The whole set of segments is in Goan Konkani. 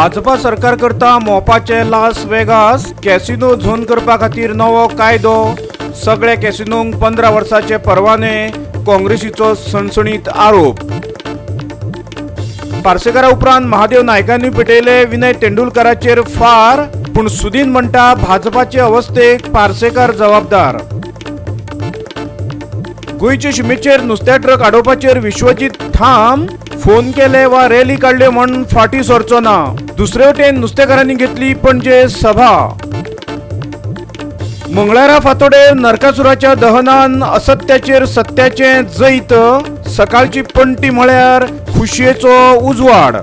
भाजपा सरकार करता मोपाचे लास वेगास कॅसिनो झोन करपा खातीर नवो कायदो. सगळ्या कॅसिनोंक 15 वर्साचे परवाने, काँग्रेसीचो सणसणीत आरोप. पार्सेकारा उपरांत महादेव नायकांनी पेटयले विनय तेंडुलकाराचेर फार, पूण सुदीन म्हणटा भाजपाचे अवस्थेक पार्सेकार जबाबदार. गोंयचे शिमेचेर नुस्त्या ट्रक आडोवपाचेर विश्वजीत ठाम, फोन केले वा रॅली काडल्यो म्हण फाटीं सरचो ना. दुसरे वटेन नुस्तेकारांनी घेतली पणजे सभा. मंगळारा फातोडेर नरकासुराच्या दहनान असत्याचेर सत्याचें जैत. सकाळची पणटी म्हळ्यार खुशयेचो उजवाड.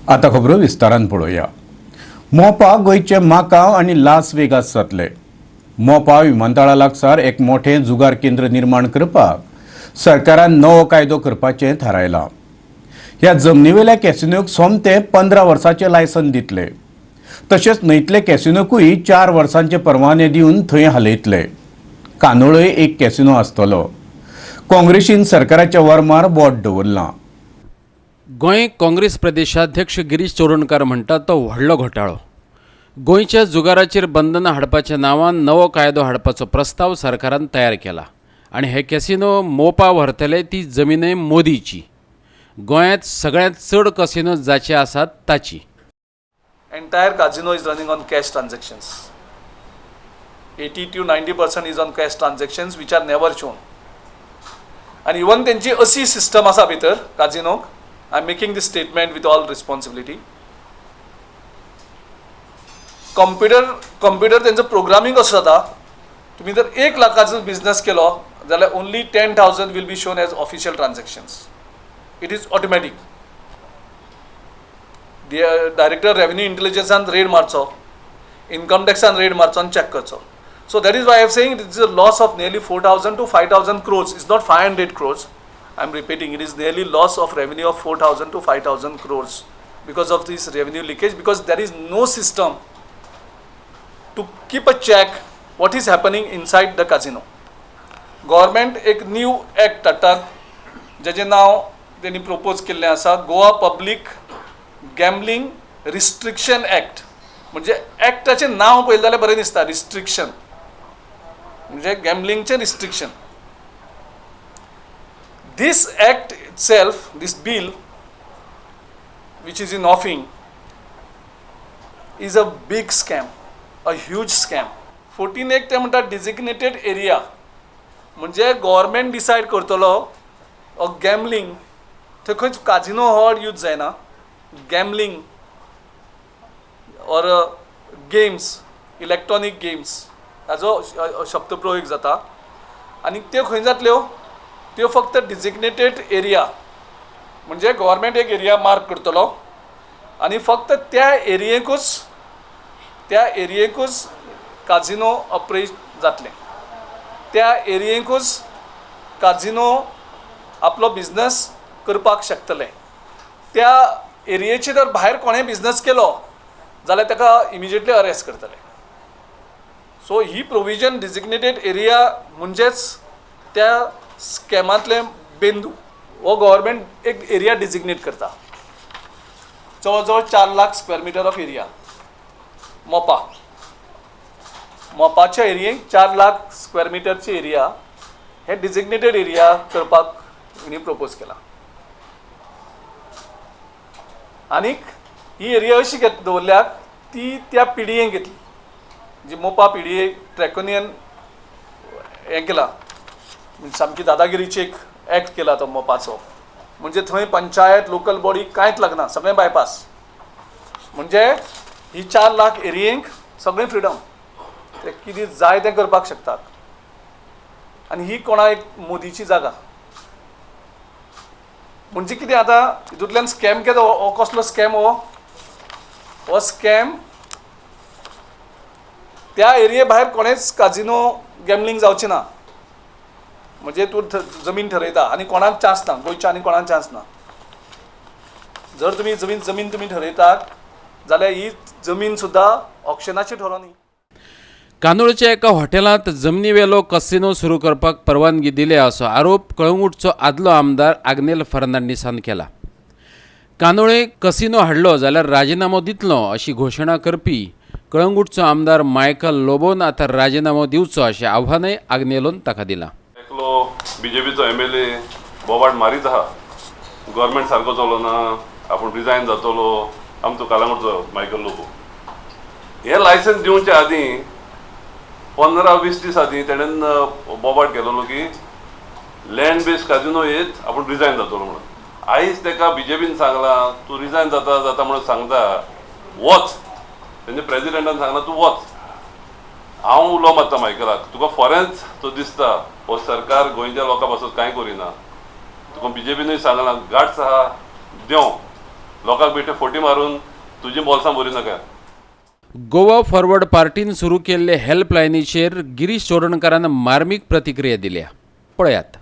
आता खबरो विस्तारान पळोवया. मोपा गोंयचे माकाव आनी लास वेगास जातले. मोपा विमानतळा लागसार एक मोठें जुगार केंद्र निर्माण करपाक सरकारान नवो कायदो करपाचें थारायलां. ह्या जमनीवेल्या कॅसिनोक सोमते 15 वर्साचें लायसन दितले. तशेंच न्हंयतले कॅसिनोकूय 4 वर्सांचे परवाने दिवन थंय हालयतले. कांदोळय एक कॅसिनो आसतलो. काँग्रेसीन सरकाराच्या वर्मार बोट दवरलां. गोंय काँग्रेस प्रदेशाध्यक्ष गिरीश चोडणकार म्हणटा तो व्हडलो घोटाळो. गोंयच्या जुगाराचेर बंधनां हाडपाच्या नांवान नवो कायदो हाडपाचो प्रस्ताव सरकारान तयार केला आनी हे कॅसिनो मोपा व्हरतले ती जमीनय मोदीची. गोंयांत सगळ्यांत चड कॅसिनो जाचे आसात ताची. Entire casino is running on cash transactions. 80 to 90% is on cash transactions which are never shown. आनी इवन तेंची अशी सिस्टम आसा भितर काजिनोक. I am making this statement with all responsibility. Computer तेंचो प्रोग्रामींग कसो जाता, तुमी जर 1 लाखाचो बिजनस केलो जाल्यार only 10,000 will be shown as official transactions. It is automatic. Director revenue इंटेलिजन्सान red मारचो, इन्कम टॅक्सान रेड मारचो आनी चॅक करचो. So that is why I am saying it is a loss of nearly 4,000 to 5,000 crores. It's not 500 crores. I am repeating, it is nearly loss of revenue of 4,000 to 5,000 crores because of this revenue leakage, because there is no system to keep a check what is happening inside the casino. Government एक न्यू एक्ट हाडटा जेजें नांव तेणी प्रपोज केल्लें आसा, Goa public gambling restriction act. म्हणजे एक्टाचें नांव पळयलें जाल्यार बरें दिसता, रिस्ट्रिक्शन म्हणजे गॅम्बलिंगचें restriction. This act itself, this bill which is in offing, is a big scam, a huge scam. 14 एक ते म्हणटा डिजिग्नेटेड एरिया, म्हणजे गव्हर्मेंट डिसायड करतलो गॅमलिंग. थंय खंयच काजिनो हो वर्ड यूज जायना. Gambling or games, electronic games हाजो शब्द प्रयोग जाता. आनी त्यो खंय जातल्यो, त्यो फक्त डिजिग्नेटेड एरिया, म्हणजे गव्हर्मेंट एक एरिया मार्क करतलो आनी फक्त त्या एरियेकूच काजिनो ऑपरेट जातलें. त्या एरियेकूच काजिनो आपलो बिजनस करपाक शकतले. त्या एरियेचे जर भायर कोणें बिजनस केलो जाल्यार ताका इमिजिएटली अरेस्ट करतले. सो ही प्रोविजन डिजिग्नेटेड एरिया म्हणजेच त्या स्कॅमांतले बेंदू. हो गव्हर्मेंट एक एरिया डिजिग्नेट करता, जवळ जवळ 4 lakh square metre of area. Mopa, मोपाच्या एरियेक 4 लाख स्क्वेअर मिटरची एरिया हे डिजिग्नेटेड एरिया करपाक हेणी प्रपोज केला. आनीक ही एरिया अशी दवरल्या ती त्या पिडीएन घेतली, जी मोपा पिडीए ट्रॅकोनियन हें केला, सामकी दादागिरीची एक एक्ट केला तो मोपाचो. म्हणजे थंय पंचायत, लोकल बॉडी कांयच लागना, सगळें बायपास. म्हणजे ही 4 लाख एरियेंक सगळें फ्रिडम, ते कितें जाय तें करपाक शकतात. आनी ही कोणा एक मोदीची जागा. म्हणजे कितें आतां हितूंतल्यान स्कॅम केलो. हो कसलो स्कॅम? हो हो स्कॅम त्या एरिये भायर कोणेच काजिनो गॅमलिंग जावचें ना. म्हणजे तूं जमीन ठरयता आनी कोणाक चान्स ना, गोंयच्या आनी कोणाक चान्स ना. जर तुमी जमीन तुमी ठरयतात जाल्यार ही जमीन सुद्दां ऑक्शनाची ठरोवनी. कांदोळच्या एका हॉटेलांत जमनीवेलो कसिनो सुरू करपाक परवानगी दिल्या असो आरोप कळंगूटचो आदलो आमदार आग्नेल फर्नांडीसान केला. कांदोळे कसिनो हाडलो जाल्यार राजिनामो दितलो अशी घोशणा करपी कळंगूटचो आमदार मायकल लोबोन आतां राजिनामो दिवचो अशें आव्हानय आग्नेलोन ताका दिलां. एकलो बीजेपीचो एमएलए बोवाट मारीत आहा, गव्हर्मेंट सारको चलोना, आपूण रिजायन जातलो. आमचो कालांगुटचो मायकल लोबो हे लायसन्स दिवचे आदीं 15-20 दीस आदीं तेणेन बोवाट केलेलो की लँड बेस्ड काजिनो येत आपूण रिजायन जातलो म्हणून. आयज तेका बीजेपीन सांगलां तूं रिजायन जाता जाता म्हणून सांगता, वच. तेंच्या प्रेजिडेंटान सांगलां तूं वच. हांव उलो मारता मायकलाक, तुका फोरेंच तो दिसता हो सरकार गोंयच्या लोकां पासून कांय करिना. तुका बीजेपीनूय सांगलां गार्ड्स आहा देंव, लोकांक बेठे फोटी मारून तुजी बोल्सां भरी नाका. गोवा फॉरवर्ड पार्टीन सुरू केल्ले हेल्पलायनीचेर गिरीश चोडणकारान मार्मीक प्रतिक्रिया दिल्या, पळयात.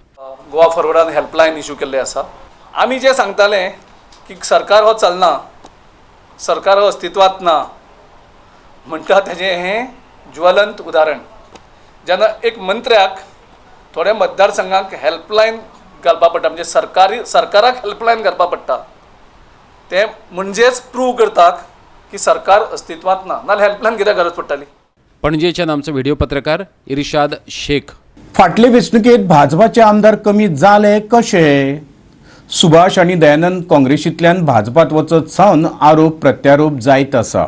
गोवा फॉरवर्डान हेल्पलायन इशू केल्ले आसा. आमी जे सांगताले की सरकार हो चलना, सरकार हो अस्तित्वांत ना म्हणटा तेजें हें ज्वलंत उदाहरण. जेन्ना एक मंत्र्याक थोड्या मतदारसंघांक हेल्पलायन घालपा पडटा, म्हणजे सरकाराक हेल्पलायन घालपा पडटा, तें म्हणजेच प्रूव करता की सरकार अस्तित्वांत ना, नाल्यार हेल्पलायन कित्याक गरज पडटाली. पणजेच्यान आमचो व्हिडिओ पत्रकार इर्शाद शेख. फाटले वेंचणुकेंत भाजपाचे आमदार कमी जाले कशे? सुभाष आनी दयानंद काँग्रेसींतल्यान भाजपात वचत सावन आरोप प्रत्यारोप जायत आसा.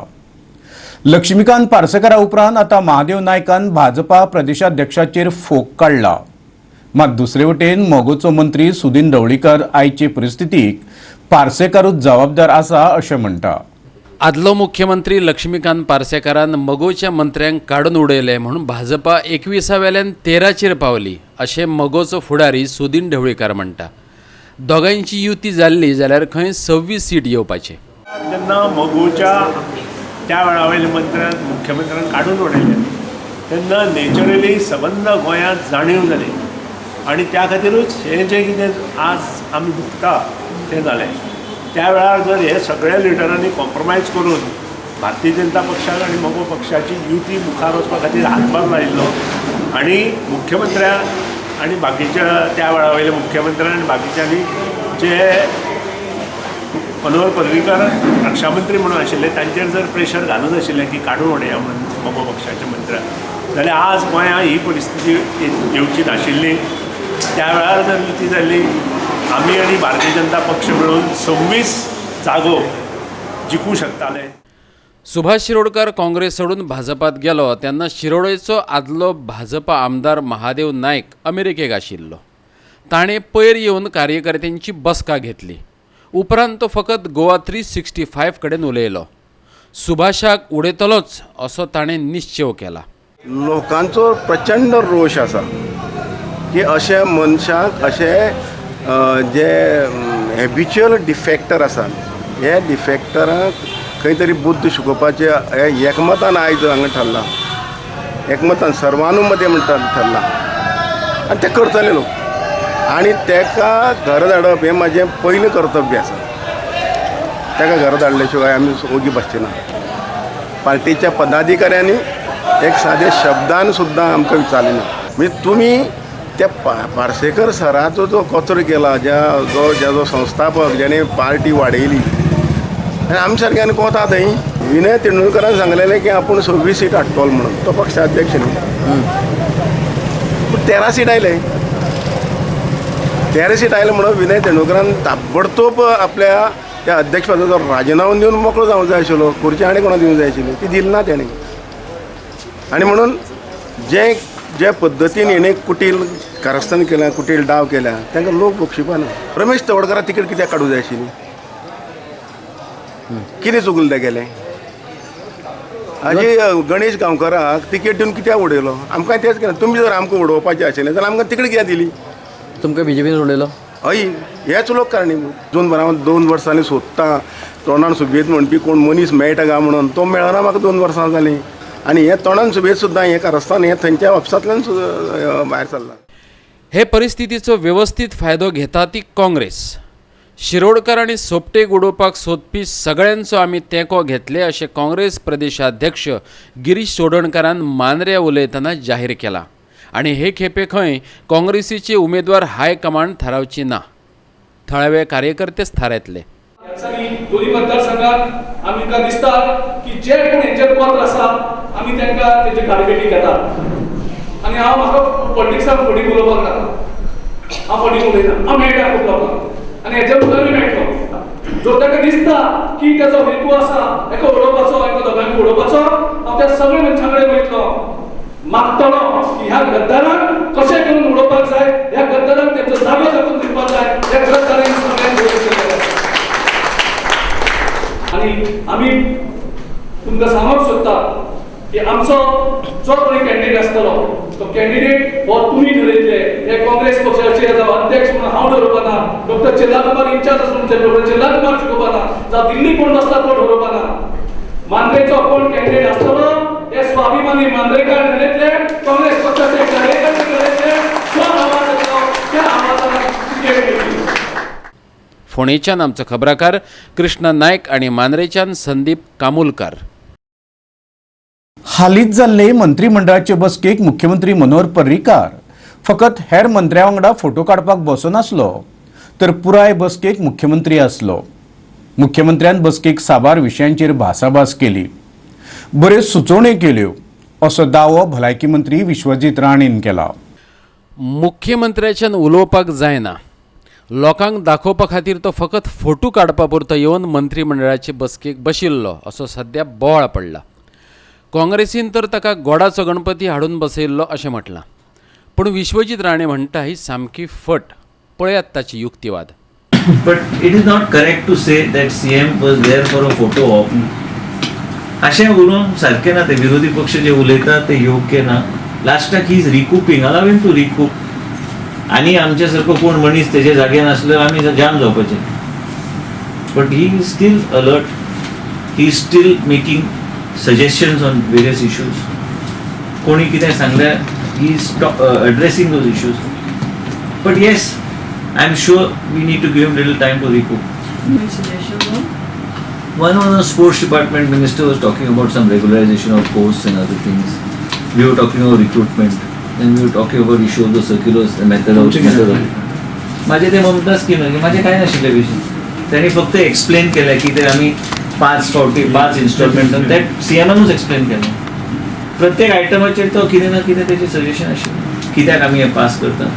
लक्ष्मीकांत पार्सेकारा उपरांत आतां महादेव नायकान भाजपा प्रदेशाध्यक्षाचेर फोग काडला. मात दुसरे वटेन मगोचो मंत्री सुदिन ढवळीकर आयचे परिस्थितीक पार्सेकारूच जबाबदार आसा अशें म्हणटा. आदलो मुख्यमंत्री लक्ष्मीकांत पार्सेकारान मगोच्या मंत्र्यांक काडून उडयले म्हणून भाजपा 21 वेल्यान 13चेर पावली अशें मगोचो फुडारी सुदिन ढवळीकार म्हणटा. दोगांयची युती जाल्ली जाल्यार खंय 26 सीट येवपाचे. जेन्ना मगोच्या त्या वेळा वयल्या मंत्र्यान मुख्यमंत्र्यान काडून उडयले तेन्ना नॅचरली सबंद गोंयांत जाणीव जाली आनी त्या खातीरूच हें जें कितें आज आमी भोगता तें जालें. त्या वेळार जर हे सगळ्या लिडरांनी कॉम्प्रोमायज करून भारतीय जनता पक्षाक आनी मगो पक्षाची युती मुखार वचपा खातीर हातभार लायिल्लो आनी मुख्यमंत्र्याक आनी बाकीच्या त्या वेळा वयल्या मुख्यमंत्र्यान आनी बाकीच्यांनी जे मनोहर पर्रीकर रक्षामंत्री म्हणून आशिल्ले तांचेर जर प्रेशर घालून आशिल्लें की काडून उडया म्हणून मगो पक्षाच्या मंत्र्याक, जाल्यार आज गोंयांत ही परिस्थिती येवची नाशिल्ली. त्या वेळार जर युती जाल्ली आमी आनी भारतीय जनता पक्ष मेळून 26 जागो जिखूं शकताले. सुभाष शिरोडकर काँग्रेस सोडून भाजपात गेलो तेन्ना शिरोडेचो आदलो भाजपा आमदार महादेव नायक अमेरिकेक आशिल्लो. ताणें पयर येवन कार्यकर्त्यांची बसका घेतली. उपरांत तो फकत गोवा 365 कडेन उलयलो. सुभाषाक उडयतलोच असो ताणें निश्चेव केला. लोकांचो प्रचंड रोष आसा की अशे मनशाक अशे जे हॅबिच्युअल डिफेक्टर आसात हे डिफेक्टरांक खंय तरी बुद्द शिकोवपाचें हें एकमतान आयज हांगा ठरलां, एकमतान सर्वानुमते म्हणटा ठरलां आनी तें करतले लोक आनी तेका घर धाडप हें म्हाजें पयलें कर्तव्य आसा. तेका घर धाडले शिवाय आमी ओगी बसचे ना. पार्टीच्या पदाधिकाऱ्यांनी एक सादे शब्दान सुद्दां आमकां विचारलें ना. म्हणजे तुमी त्या पार्सेकर सराचो जो कचरो केला, ज्या जो ज्याचो संस्थापक ज्याणे पार्टी वाडयली आनी आमच्या सारक्यान कोता थंय विनय तेंडुलकरान सांगलेलें की आपूण 26 सीट हाडटलो म्हणून, तो पक्षाध्यक्ष न्ही, पूण 13 सीट आयले. 13 सीट आयले म्हणून विनय तेंडुलकरान ताबडतोब आपल्या त्या अध्यक्षपदाचो राजिनामो दिवन मोकळो जावंक जाय आशिल्लो, खुर्ची आनी कोणाक दिवंक जाय आशिल्ली, ती दिली ना तेणें. आनी म्हणून जे जे पद्दतीन हेणें कुटील कारस्थान केल्या, कुटील डाव केल्या, तांकां लोक बक्षिपाना. रमेश तवडकाराक तिकेट कित्याक काडूंक जाय आशिल्ली? कितें चुकलें तेगेलें? हाजी गणेश गांवकाराक तिकेट दिवन कित्याक उडयलो? आमकां तेंच केलें. तुमी जर आमकां उडोवपाचें आशिल्लें जाल्यार आमकां तिकेट कित्याक दिली? तुमकां बीजेपीन उडयलो? हय, हेच लोक कारणीभूत. दोन हांव 2 वर्सांनी सोदतां तोंडान सुबेज म्हणपी कोण मनीस मेळटा काय म्हणून, तो मेळना म्हाका 2 वर्सां जालीं. आनी हे तोंडान सुबेज सुद्दां हें कारस्थान हें थंयच्या ऑफिसांतल्यान भायर सरलां. हे परिस्थितीचो वेवस्थीत फायदो घेता ती काँग्रेस. शिरोडकर आनी सोपटेक उडोवपाक सोदपी सगळ्यांचो आमी तेंको घेतले अशें काँग्रेस प्रदेशाध्यक्ष गिरीश चोडणकारान मांद्र्या उलयतना जाहीर केला. आनी हे खेपे खंय काँग्रेसीचे उमेदवार हायकमांड थारावची ना, थळावे कार्यकर्तेच थारायतले. दोन्ही मतदारसंघात आमकां दिसता की जे कोण हेंचेर पत्र आसा आमी तांकां तेंची गाडपेटी घेतात आनी हांव म्हाका पॉलिटिक्सान फटींग उलोवपाक नाका, हांव फटींग उलयना, हांव मेळटा खूब लोकांक आनी हेच्या मुखारूय मेळटलो. जर ताका दिसता की ताचो हेतू आसा एका उडोवपाचो, एका दोगांक उडोवपाचो, हांव त्या सगळ्या मनशां कडेन वयतलो, मागतलो की ह्या गद्दारांक कशें करून उडोवपाक जाय, ह्या गद्दारांक तेंचो जागो दाखोवन दिवपाक जाय, ह्या गद्दारांक सगळ्यांक. आनी आमी तुमकां सांगूंक सोदता की आमचो जो कोणी कॅन्डिडेट आसतलो तो कॅन्डिडेट हो तुमी ठरयतले. हे काँग्रेस पक्षाचे जावं अध्यक्ष म्हणून हांव ठरोवपाना, डॉक्टर चेल्लाकुमार इन्चार्ज आसून डॉक्टर चेल्लाकुमार शिकोवपाना, जावं दिल्ली कोण बसला तो ठरोवपाना. मांद्रेचो कोण कॅन्डिडेट आसतलो हे स्वाभिमानी मांद्रेकार ठरयतले, काँग्रेस पक्षाचे कार्यकर्ते ठरयतले, जो आवाज येतलो त्या आवाजाक तिकेट मेळटली. फोंडेच्यान आमचो खबराकार कृष्णा नायक आनी मांद्रेच्यान संदीप कामुलकार. हालींच जाल्ले मंत्रीमंडळाचे बसकेक मुख्यमंत्री मनोहर पर्रीकार फकत हेर मंत्र्या वांगडा फोटो काडपाक बसनासलो तर पुराय बसकेक मुख्यमंत्री आसलो. मुख्यमंत्र्यान बसकेक साबार विशयांचेर भासाभास केली, बऱ्यो सुचोवण्यो केल्यो असो दावो भलायकी मंत्री विश्वजीत राणेन केला. मुख्यमंत्र्याच्यान उलोवपाक जायना, लोकांक दाखोवपा खातीर तो फकत फोटो काडपा पुरतो येवन मंत्रीमंडळाचे बसकेक बशिल्लो असो सद्या बोवाळ पडला. काँग्रेसीन तर ताका गोडाचो गणपती हाडून बसयल्लो अशें म्हटलां, पूण विश्वजीत राणे म्हणटा ही सामकी फट. पळयात ताची युक्तिवाद. But it is not correct to say that CM was there for a photo op. अशें उलोवन सारकें ना, ते विरोधी पक्ष जे उलयता ते योग्य ना. लास्टाक he is recouping, allow him to recoup. आनी आमच्या सारको कोण मनीस तेजे जाग्यार नासल्यार आमी जाम जावपाचे. But he is still alert, he is still making suggestions on various issues. कोणी कितें सांगल्यार he is addressing those issues. But yes, I am sure we need to give him little time to recoup. One of the sports department minister was talking about some regularization of posts and other things. We were talking about recruitment. Then we were talking about issue of the circulars, the method of. माझे ते ममता स्कीम माझे काय नाशिल्ले विषय, त्यांनी फक्त एक्सप्लेन केलं की ते आम्ही 5 फावटी 5 इन्स्टॉलमेंट that सीएमानूच एक्सप्लेन केलं. प्रत्येक आयटमाचेर तो कितें ना कितें तेजें सजेशन आशिल्लें कित्याक आमी हें पास करता.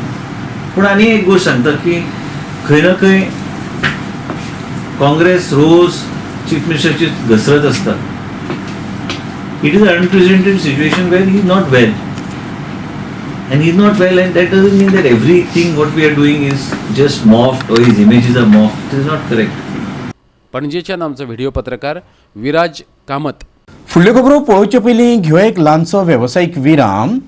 पूण आनी एक गोश्ट सांगता की खंय ना खंय काँग्रेस रोज चीफ मिनिस्टरची घसरत आसता. It is an unprecedented situation where he is not well. And he is not well, and that doesn't mean that everything what we are doing is just morphed or his images are morphed. It is not correct. पणजेच्यान आमचो व्हिडिओ पत्रकार विराज कामत. फुडल्यो खबरो पळोवचे पयलीं घेवया एक ल्हानसो वेवसायीक विराम.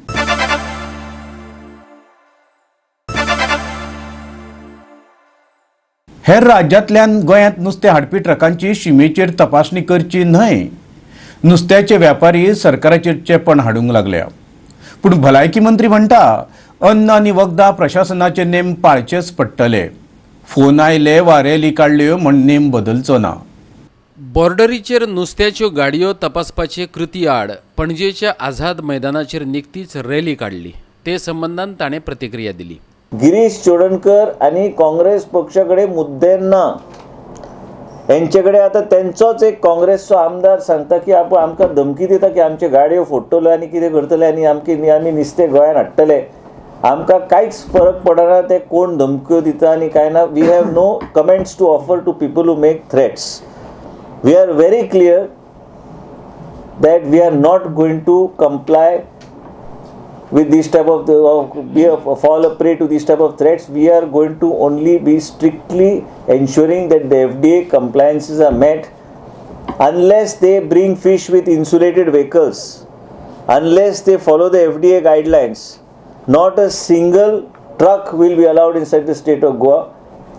हेर राज्यांतल्यान गोंयांत नुस्तें हाडपी ट्रकांची शिमेचेर तपासणी करची न्हय. नुस्त्याचे व्यापारी सरकाराचेर चेपण हाडूंक लागल्या. पूण भलायकी मंत्री म्हणटा अन्न आनी वखदां प्रशासनाचे नेम पाळचेच पडटले. फोन आयले वा रॅली काडल्यो म्हण नेम बदलचो ना. बॉर्डरीचेर नुस्त्याच्यो गाडयो तपासपाचे कृती आड पणजेच्या आझाद मैदानाचेर निकतीच रॅली काडली. ते संबंदान ताणें प्रतिक्रिया दिली. गिरीश चोडणकर आनी काँग्रेस पक्षा कडेन मुद्दे ना. हेंचे कडेन आतां तेंचोच एक काँग्रेसचो आमदार सांगता की आपूण आमकां धमकी दिता की आमच्यो गाडयो फोडटल्यो आनी कितें करतले आनी आमी नुस्तें गोंयान हाडटले. आमकां कांयच फरक पडना ते कोण धमक्यो दिता आनी कांय ना. We have no comments to offer to people who make threats. We are very clear that we are not going to comply with this type of fall a prey to this type of threats. We are going to only be strictly ensuring that the FDA compliances are met unless they bring fish with insulated vehicles, unless they follow the FDA guidelines. Not a single truck will be allowed inside the state of Goa.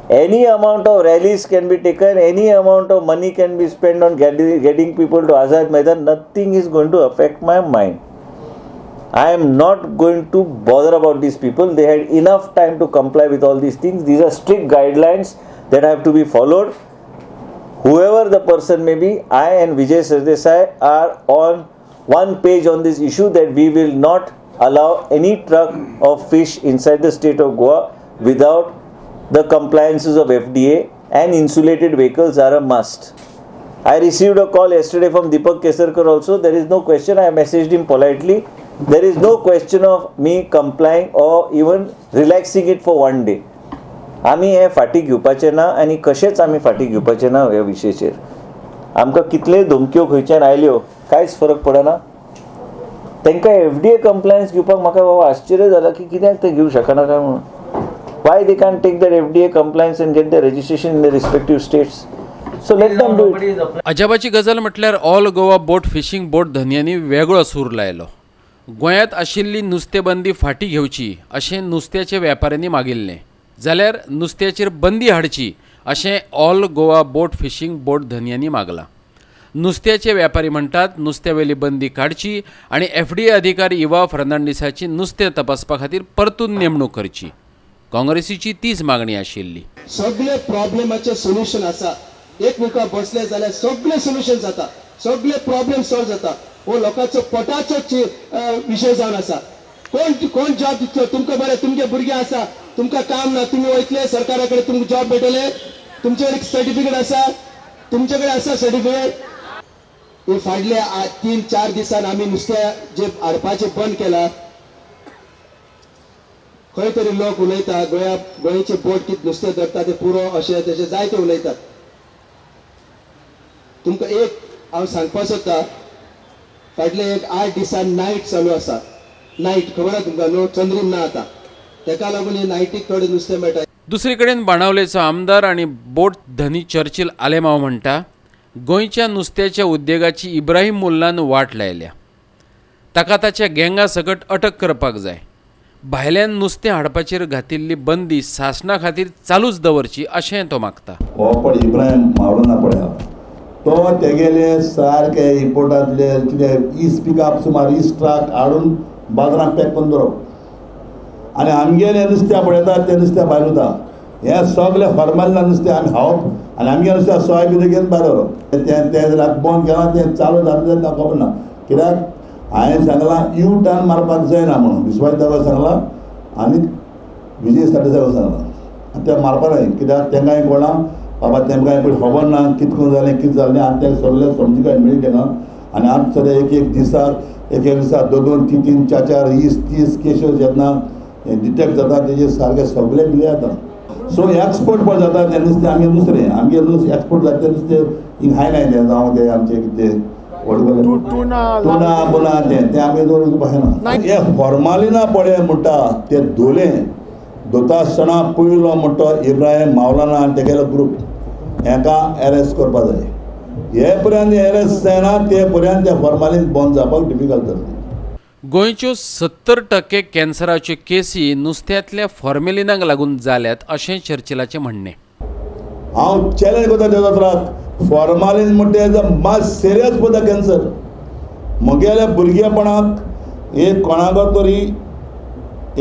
Any amount of rallies can be taken, any amount of money can be spent on getting people to Azad Maidan. Nothing is going to affect my mind. I am not going to bother about these people. They had enough time to comply with all these things. These are strict guidelines that have to be followed. Whoever the person may be, I and Vijay Sardesai are on one page on this issue that we will not allow any truck of fish inside the state of Goa without the compliances of FDA. and insulated vehicles are a must. I received a call yesterday from Deepak Kesarkar also. There is no question, I messaged him politely, there is no question of me complying or even relaxing it for one day. आमी हे फाटीं घेवपाचें ना आनी कशेंच आमी फाटीं घेवपाचें ना ह्या विशयाचेर. आमकां कितल्योय धमक्यो खंयच्यान आयल्यो कांयच फरक पडना. तांकां एफडीए कंप्लायन्स घेवपाक म्हाका बाबा आश्चर्य जालां की कित्याक ते घेवंक शकना काय म्हणून. Why they can't take that FDA compliance and get the registration in the respective states? So let them do it. अजाबाची गजाल म्हटल्यार all Goa boat fishing boat धनयांनी वेगळो सूर लायलो. गोंयांत आशिल्ली नुस्तेबंदी फाटीं घेवची अशें नुस्त्याच्या वेपाऱ्यांनी मागिल्लें, जाल्यार नुस्त्याचेर बंदी हाडची अशें all Goa boat fishing boat धनयांनी मागलां. नुस्त्याचे व्यापारी म्हणटात नुस्त्यावेली बंदी काडची आनी एफडीए अधिकारी इवा फर्नांडीसाची नुस्तें तपासपा खातीर परतून नेमणूक करची. काँग्रेसीची तीच मागणी आशिल्ली. सगळे प्रॉब्लेमाचे सोल्युशन आसा, एकमेका बसले जाल्यार सगळे सोल्युशन जाता, सगळे प्रॉब्लेम सॉल्व जाता. हो लोकांचो पोटाचो विशय जावन आसा. कोण कोण जॉब दितलो तुमकां? बरें, तुमगे भुरगे आसा, तुमकां काम ना, तुमी वयतले सरकारा कडेन, तुमकां जॉब मेळटले? तुमचे कडेन सर्टिफिकेट आसा? तुमचे कडेन आसा सर्टिफिकेट? हे फाटले 3-4 दिसान आमी नुस्तें जे हाडपाचें बंद केलां. खंय तरी लोक उलयता गोंया गोंयचे बोट कितें नुस्तें धरता ते पुरो अशें तशें जायते उलयतात. तुमकां एक हांव सांगपाक सोदता, फाटले एक 8 दिसान नायट चालू आसा. नायट खबर आसा तुमकां न्हू? चंद्रीम ना आतां, तेका लागून हे नायटीक थोडें नुस्तें मेळटा. दुसरे कडेन बाणावलेचो आमदार आनी बोट धनी चर्चिल आलेमाव म्हणटा गोंयच्या नुस्त्याच्या उद्देगाची इब्राहीम मुल्लान वाट लायल्या, ताका ताच्या गँगा सकट अटक करपाक जाय. भायल्यान नुस्तें हाडपाचेर घातिल्ली बंदी सासणा खातीर चालूच दवरची अशें तो मागता. हो पळय इब्राहीम मावळना पळय, तो तेगेले सारके इम्पोर्टांतले कितें इस पिकअप सुमार इस ट्रक हाडून बाजारांत पॅक करून दवरप आनी आमगेलें नुस्त्या पळयता तें नुस्त्या भायर वता. हें सगळें फॉर्मेलिना नुस्तें आमी खावप आनी आमगेलें नुस्त्या सोय बी घेवन भायर व्हरप. तें तें जाल्यार बंद केलां, तें चालू जातलें ताका खबर ना. कित्याक हांवें सांगलां यू टर्न मारपाक जायना म्हणून विश्वास दादा सांगलां आनी विजय सरदेसाय सांगलां, आनी तें मारपा जाय. कित्याक तांकांय कळना बाबा, तेमकां पयलीं खबर ना कितें करून जालें कितें जालें, आनी तें सगळें समजिकाय मेळ्ळी तांकां. आनी आतां सद्या एक एक दिसाक एक एक दिसा 2 2 3 3 4 4 20 30 केश्यो जेन्ना डिटेक्ट जाता तेजेर सारकें सगळें बिले जाता. सो एक्सपोर्ट पळय जाता तें नुस्तें आमगें दुसरें, आमगें नुस्तें एक्सपोर्ट जाता तें नुस्तें हिंग खायनाय तें, जावं तें आमचें कितें टुना बुना तें तें आमगें दवरून खायना. हें फॉर्मालिना पळय म्हणटा तें धुलें धुता आसतना पयलो म्हणटा इब्राहीम मावलाना आनी तेगेलो ग्रूप हेका एरेस्ट करपा जाय. हे पर्यंत एरेस्ट जायना ते पर्यंत ते फॉर्मालीन बंद जावपाक डिफिकल्ट जातलें. गोंयच्यो 70% कॅन्सराच्यो केसी नुस्त्यांतल्या फॉर्मेलिनाक लागून जाल्यात अशें चर्चिलाचें म्हणणें. हांव चॅलेंज करता त्या दोतोराक, फॉर्मालीन म्हणटा is a must serious for the cancer. म्हगेल्या भुरगेपणाक एक कोणाक तरी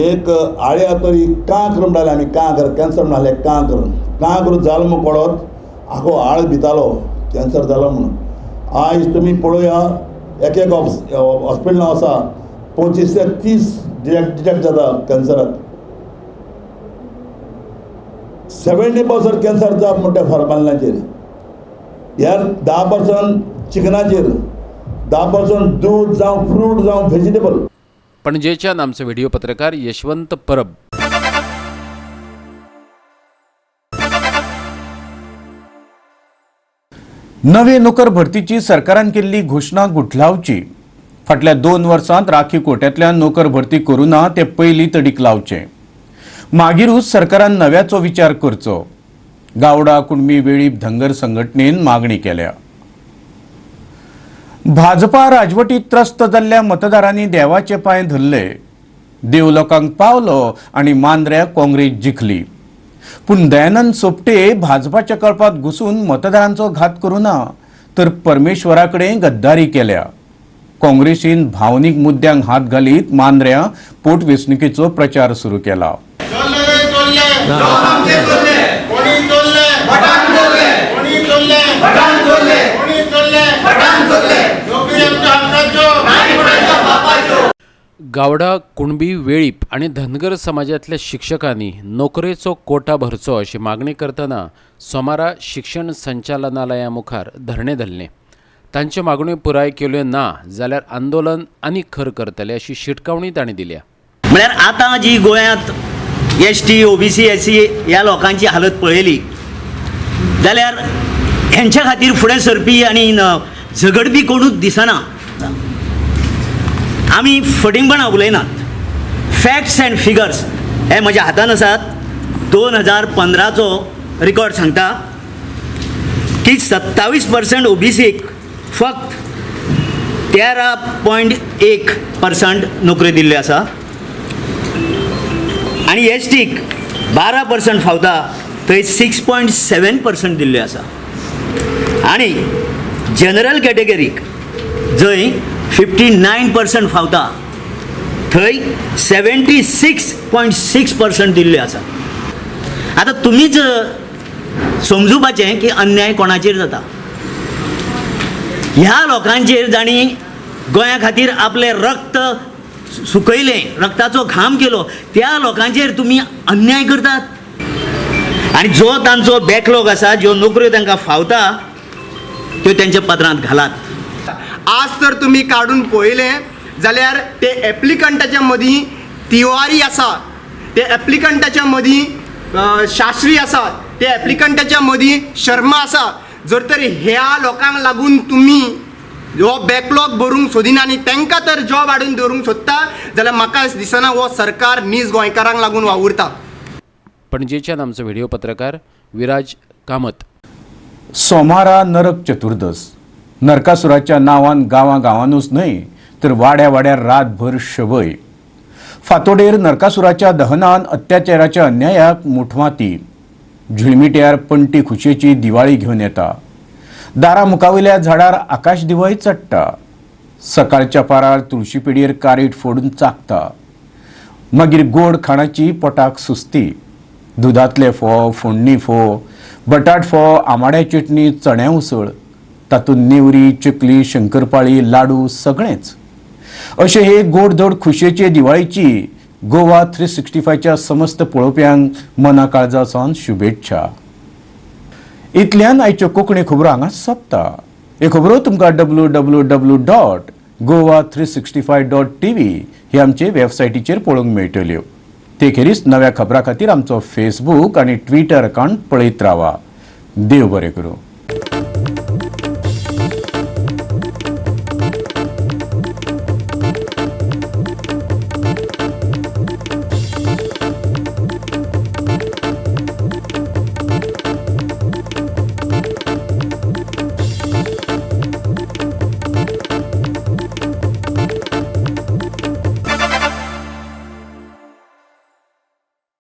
एक आळ्या तरी कांक्र म्हणटाले आमी, कांक्र कॅन्सर म्हणटाले, कांक्र कांक्र जालो म्हूण पडत आखो आळ भितालो कॅन्सर जालो म्हणून. आयज तुमी पळोवया एक एक हॉस्पिटलां आसा 25 ते 30 डिटेक्ट जाता कॅन्सराक. 70% कॅन्सर जावप म्हणटा फॉर्मालिनाचेर, ह्या 10% चिकनाचेर, 10% दूद जावं फ्रूट जावं व्हेजिटेबल. पणजेच्यान आमचो व्हिडिओ पत्रकार यशवंत परब. नवे नोकर भरतीची सरकारान केल्ली घोशणा गुठलावची. फाटल्या 2 वर्सांत राखी कोट्यांतल्यान नोकर भरती करूं ना ते पयलीं तडीक लावचें, मागीरूच सरकारान नव्याचो विचार करचो. गावडा कुणबी वेळीप धनगर संघटनेन मागणी केल्या. भाजपा राजवटीत त्रस्त जाल्ल्या मतदारांनी देवाचे पांय धरले, देव लोकांक पावलो आनी मांद्र्या काँग्रेस जिखली. पूण दयानंद सोपटे भाजपाच्या कळपात घुसून मतदारांचो घात करूं ना तर परमेश्वरा कडेन गद्दारी केल्या. काँग्रेसीन भावनीक मुद्द्यांक हात घालीत मांद्र्या पोटवेंचणुकेचो प्रचार सुरू केला. गावडा, कुणबी, वेळीप आनी धनगर समाजांतल्या शिक्षकांनी नोकरेचो कोटा भरचो अशी मागणी करतना सोमारा शिक्षण संचालनालया मुखार धरणें धरलें. तांच्यो मागण्यो पुराय केल्यो ना जाल्यार आंदोलन आनी खर करतले अशी शिटकावणी तांणी दिल्या. म्हळ्यार आतां जी गोंयांत ST, OBC, SC ह्या लोकांची हालत पळयली जाल्यार हेंच्या खातीर फुडें सरपी आनी झगडपी कोणूच दिसना. आमी फटींगपणां उलयनात, फॅक्ट्स अँड फिगर्स हे म्हज्या हातान आसात. 2015चो रिकॉर्ड सांगता की 27% ओबीसीक फक्त 13.1% नोकऱ्यो दिल्ल्यो आसा आनी एसटीक 12% फावता थंय 6.7% दिल्ल्यो आसा आनी जनरल कॅटेगरीक जंय 59% फावता थंय 76.6% दिल्ल्यो आसा. आतां तुमीच समजुपाचें की अन्याय कोणाचेर जाता. ह्या लोकांचेर जांणी गोंया खातीर आपलें रक्त सुकयलें, रक्ताचो घाम केलो, त्या लोकांचेर तुमी अन्याय करतात. आनी जो तांचो बॅकलॉग आसा, ज्यो नोकऱ्यो तांकां फावता त्यो तेंच्या पत्रांत घालात. आज तर तुमी काडून पळयलें जाल्यार ते एप्लिकंटाच्या मदीं तिवारी आसा, ते एप्लिकंटाच्या मदीं शास्त्री आसा, ते एप्लिकंटाच्या मदीं शर्मा आसा. जर तर ह्या लोकांक लागून तुमी हो बॅकलॉग भरूंक सोदिना आनी तांकां तर जॉब हाडून दवरूंक सोदता जाल्यार म्हाका दिसना हो सरकार नीज गोंयकारांक लागून वावुरता. पणजेच्यान आमचो व्हिडिओ पत्रकार विराज कामत. सोमारा नरक चतुर्दस. नरकासुराच्या नांवान गांवां गांवांनूच न्हय तर वाड्या वाड्यार रातभर शबय. फातोडेर नरकासुराच्या दहनान अत्याचाराच्या अन्यायाक मुठवाती. झिळमिट्यार पणटी खुशयेची दिवाळी घेवन येता. दारा मुखावयल्या झाडार आकाश दिवय चडटा. सकाळच्या पारार तुळशी पिडयेर कारीट फोडून चाकता. मागीर गोड खाणाची पोटाक सुस्ती. दुदांतले फोव, फोडणी फोव, बटाट फोव, आमाड्या चटणी, चण्या उसळ, तातूंत नेवरी, चकली, शंकरपाळी, लाडू सगळेंच. अशे हे गोडधोड खुशयेचे दिवाळीची गोवा 365च्या समस्त पळोवप्यांक मना काळजा सावन शुभेच्छा. इतल्यान आयच्यो कोंकणी खबरो हांगा सोंपता. ह्यो खबरो तुमकां www.goa365.tv ही आमचे वेबसायटीचेर पळोवंक मेळटल्यो. ते खेरीज नव्या खबरां खातीर आमचो फेसबूक आनी ट्विटर अकावंट पळयत रावा. देव बरें करूं.